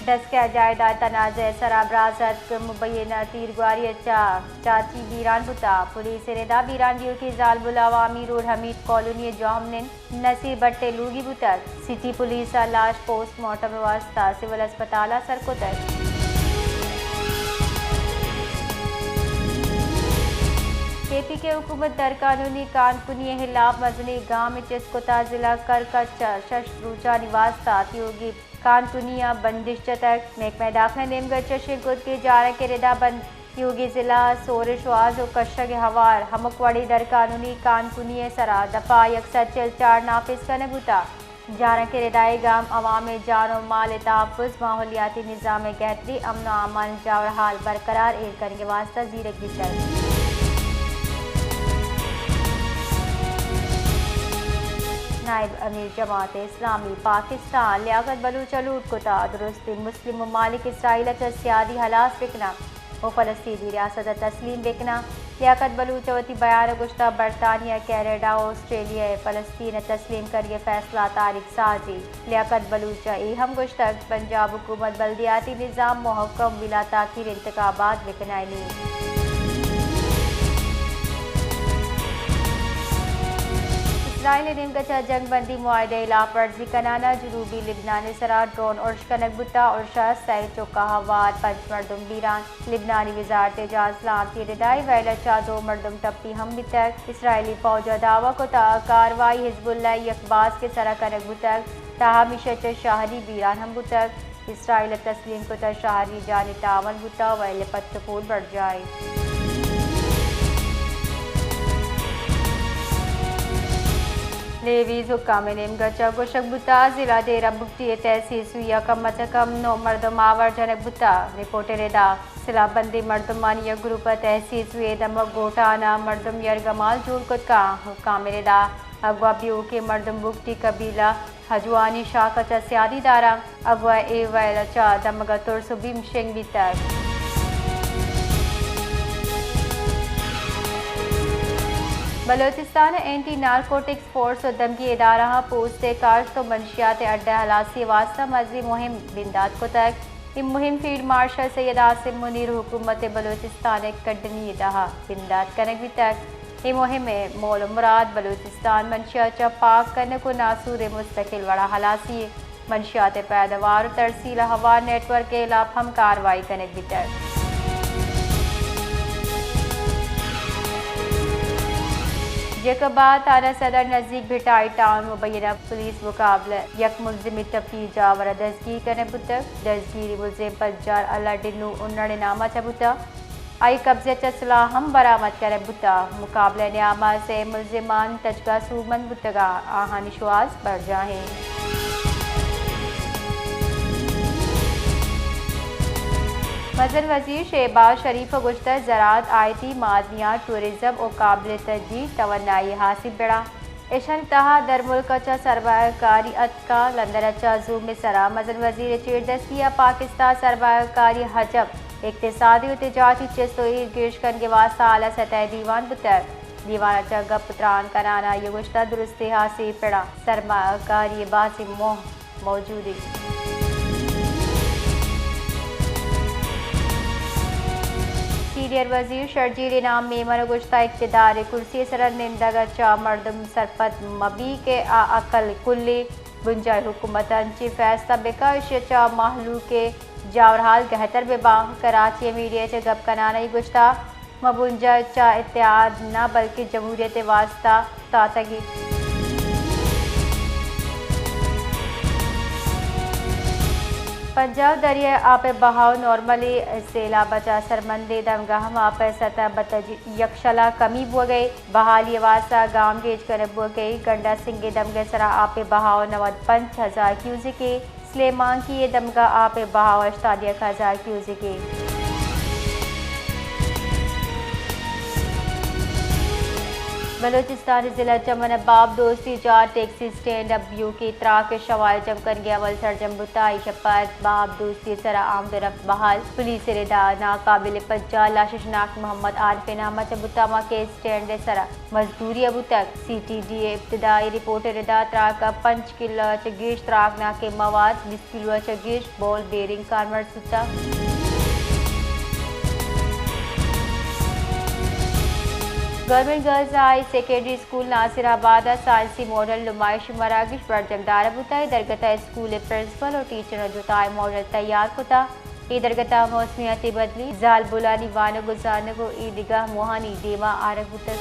ٹسک ء جائیداد تنازعہ ء سرا براز اتک، مبینہ تیرگواری ء چہ چاچی بیران بوتا۔ پولیس ء ردا بیران دیوکی زالبول عوامی روڈ حمید کالونی ء جوہمنند نصیر بٹ ء لوگی بوتگ۔ سٹی پولیس ء لاش پوسٹ مارٹم ء واستہ سول ہسپتال ء سر کتگ۔ کے پی کے حکومت در قانونی کان کنی ء ہلاپ مزنیں گامے چست کتا۔ ضلع کرک ء چہ شش روچانی واستہ تیوگی کان کنی ء بندش جتگ۔ محکمہ داخلہ ء نیمگ ء چشیں کت کہ جارک ء ردا بند تیوگی ضلع ء سورش و آز و کشگ ء ہوار ہمک وڑیں در قانونی کان کنی ء سرا دفعہ یک سد چل چار نافذ کنگ بوتگ۔ جارک ء ردائی گام عوام ء جان و مال ء تحفظ، ماحولیاتی نظام ء گہتری، امن و امان ء جاور حال برقرار ایر کنگ ء واستہ زیرگ بیتگ۔ نائب امیر جماعت اسلامی پاکستان لیاقت بلوچ ء لوٹ کتا، درستیں مسلم ممالک اسرائیل ء چہ سیادی ہلاس بکناں و فلسطینی ریاست ء تسلیم بکناں۔ لیاقت بلوچ ء وتی بیان ء گوشتگ، برطانیہ، کینیڈا و آسٹریلیا ء فلسطین ء تسلیم کنگ ء فیصلہ تاریخ سازی۔ لیاقت بلوچ ء اے ہم گوشتگ، پنجاب حکومت بلدیاتی نظام محکم، بلا تاخیر انتخابات بکنائینی۔ اسرائیل ء نیمگ ء چہ جنگ بندی معاہدہ ء ہلاپ ورزی کنان ء جنوبی لبنان ء سرا ڈرون ارش کنگ بوتگ۔ ارش ء سئے چک ء ہوار پنچ مردم بیران۔ لبنانی وزارت جان سلامتی ء ردائی ویل ء چہ دو مردم ٹپی ہم بیتگ۔ اسرائیلی فوج ء دعوی کتگ کاروائی حزب اللہ ء یک باسک ء سرا کنگ بوتگ، تاں ہمیش ء چہ شہری بیران ہم بوتگ۔ اسرائیل ء تسلیم کتگ شہری جانی تاوان بوتگ، ویل ء پٹ ء پول برجاہ انت۔ لیویز حکام ء نیمگ ء چہ گوشگ بوتگ، ضلع دیرہ بگٹی ء تحصیل سوئی ء کم ء چہ کم نو مردم آوار جنگ بوتگ۔ رپورٹ ء ردا سلاہ بندیں مردمانی یک گروپ ء تحصیل سوئی ء دمگ گوٹان ء مردم یرگمال جوڑ کت کنت۔ حکام ء ردا اگواہ بیوکیں مردم بگٹی قبیلہ ہجوانی شاخ ء چہ سیادی داران۔ اگواہ اے ویل ء چہ دمگ ء ترس و بیم شنگ بیتگ۔ بلوچستان ء اینٹی نارکوٹکس فورس و دمگی ادارہاں پوست ء کاشت و منشیات ء اڈ ء ہلاسی ء واستہ مزنیں مہم بندات کتگ۔ اے مہم فیلڈ مارشل سید عاصم منیر حکومت بلوچستان ء کڈنی ء تہا بندات کنگ بیتگ۔ اے مہم ء مول ء مراد بلوچستان منشیات چہ پاک کنگ و ناسور ء مستقل وڑا ہلاسی ء منشیات ء پیدوار و ترسیل ء ہوار نیٹ ورک ء ہلاپ ہم کاروائی کنگ بیتگ۔ جیکب آباد تھانہ صدر نزیک بھٹائی ٹاؤن مبینہ پولیس مقابلہ یک ملزمے ٹپی جاور ء دزگیر کنگ بوتگ۔ دزگیری ملزم پجار اللہ ڈنو انڑ ء نام ء چہ بوتگ۔ آئی قبضہ چہ سلاہ ہم برآمد کنگ بوتگ۔ مقابلہ ء نیام ء سئے ملزمان تچگ ء سوبمند بوتگ ء آہانی شوہاز برجاہ انت۔ مزن وزیر شہباز شریف ء گوشتگ، زراعت، آئی ٹی، معدنیات، ٹورازم و قابل تجدید توانائی ء ہاسیں پڑاں۔ ایشانی تہا درملک ء چہ سرمایہ کاری اتکگ۔ لندن ء چہ زوم ء سرا مزن وزیر ء چیردستی ء پاکستان سرمایہ کاری ء حجم، اقتصادی و تجارتی چست و ایر گیش کنگ ء واستہ اعلی سطح ء دیوان بوتگ۔ دیوان ء چہ گپ ء تران کنان ء آئی ء گوشتگ، درستیں ہاسیں پڑاں سرمایہ کاری ء بازیں موہ موجود انت۔ سینئر وزیر شرجیل انعام میمن ء گوشتگ، اقتدار ء کرسی ء سرا نندگ ء چہ مردم سرپد مہ بیت کہ آ عقل کلیں بنجاہی حکومت ء انچیں فیصلہ بکنت، ایشی ء چہ مہلوک ء جاورحال گہتر بہ باں۔ کراچی ء میڈیا ء چہ گپ کنان ء آئی گوشتگ، ما بنجاہ ء چہ اتحاد نہ بلکیں جمہوریت ء واستہ تاتگ ایں۔ پنجاب دریا ء آپ ء بہاؤ نارمل ء، سیلاب ء چہ اثرمندیں دمگاں ہم آپ ء سطح بتجی یکشلا کمی بوگ ء، بحالی ء واستہ گامگیج کنگ بوگ ء، گنڈا سنگھ ء دمگ ء سرا آپ ء بہاؤ نود پنچ ہزار کیوزک ء، سلیمانکی ء دمگا آپ ء بہاؤ ہشتاد یک ہزار کیوزک ء۔ بلوچستان ءِ ضلع چمن ءَ باب دوستی جاہ ٹیکسی اسٹینڈ ءَ بیوکی تراک ءِ شواہد جم کنگ ءِ عمل سرجم بوتگ۔ ایشی ءَ پد باب دوستی ءِ سرا آمد و رفت بحال۔ پولیس ءِ ردا ناقابل پجار لاشے شناخت محمد عارف ءِ نام ءَ چہ بوتگ، ہما کہ اسٹینڈ ءِ سرا مزدوری ءَ بوتگ۔ سی ٹی ڈی ءِ ابتدائی رپورٹ ءِ ردا تراک ءَ پنچ کلو ءَ چہ گیش تراکناکیں مواد، بیست کلو ءَ چہ گیش بال بیرنگ کارمرز بوتگ۔ Government girls high secondary school Nasirabad ءَ سائنسی ماڈل نمائشی مراگش برجم دارگ بوتگ۔ اے درگت ءَ اسکول ءِ پرنسپل و ٹیچر ءَ جتائیں ماڈل تیار کتگ۔ اے درگت ءَ موسمیاتی بدلی، زالبولانی وانگ و زانگ و اے دگہ موہانی دیما آرگ بوتگ۔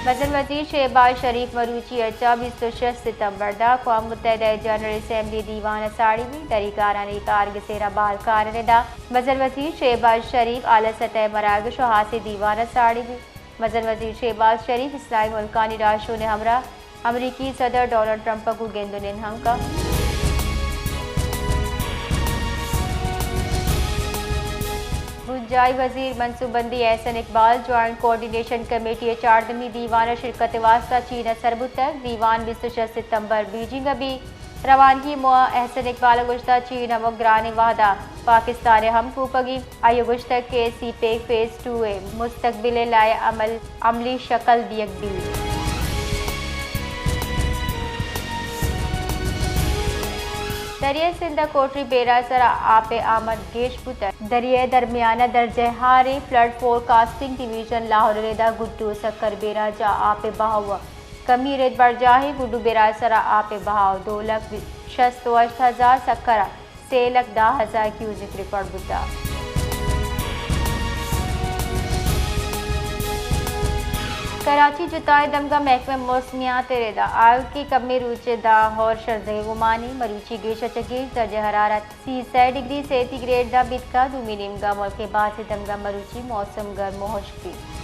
مزن وزیر شہباز شریف مروچی ءَ چہ بیست و شش ستمبر ءَ اقوام متحدہ ءِ جنرل اسمبلی ءِ دیوان ءَ ساڑی بیت۔ دریگارانی کارگس ءِ را بہر کار ءِ ردا مزن وزیر شہباز شریف اعلی سطح ءِ مراگش و ہاسیں دیوان ءَ ساڑی بیت۔ مزن وزیر شہباز شریف اسلامی ملکانی راہشون ءِ ہمراہ امریکی صدر ڈونلڈ ٹرمپ ءَ گوں گند و نند ہم کنت۔ بنجاہی وزیر منصوبہ بندی احسن اقبال جوائنٹ کوآرڈینیشن کمیٹی ءِ چاردہمی دیوان ءَ شرکت ءِ واستہ چین ءَ سر بوتگ۔ دیوان بیست و شش ستمبر بیجنگ ءَ بیت۔ روانگی ءِ موہ ءَ احسن اقبال ءَ گوشتگ، چین ہمک گرانیں وہد ءَ پاکستان ءِ ہمکوپگ انت۔ آئی ءَ گوشتگ کہ سی پیک فیز ٹو ءِ مستقبل ءِ لائحہ عمل عملی شکل دیگ بیت۔ دریائے سندھ ءِ کوٹری بیرہ ءِ سرا آپ ءِ آمد گیش بوتگ۔ دریائے درمیان ءِ درجہ حاریں، فلڈ فورکاسٹنگ ڈویژن لاہور ءِ ردا گڈو سکر بیرہ ءِ جاہ آپ ءِ بہاؤ ءَ کمی رد برجاہ ایں۔ گڈو بیرہ ءِ سرا آپ ءِ بہاؤ دو لکھ شست و ہشت ہزار سکر ءَ سے لکھ دہ ہزار کیوزک ریکارڈ بوتگ۔ کراچی ءِ جتائیں دمگاں محکمہ موسمیات ءِ ردا آؤکیں کمیں روچ ءَ داں ہور شرزگ ءِ گمان ایں۔ مروچی گیش ءَ چہ گیش درجہ حرارت سی سئے ڈگری سینٹی گریڈ داں بیتگ۔ دومی نیمگ ءَ ملک ءِ بازیں دمگاں مروچی موسم گرم و ہشک بیت۔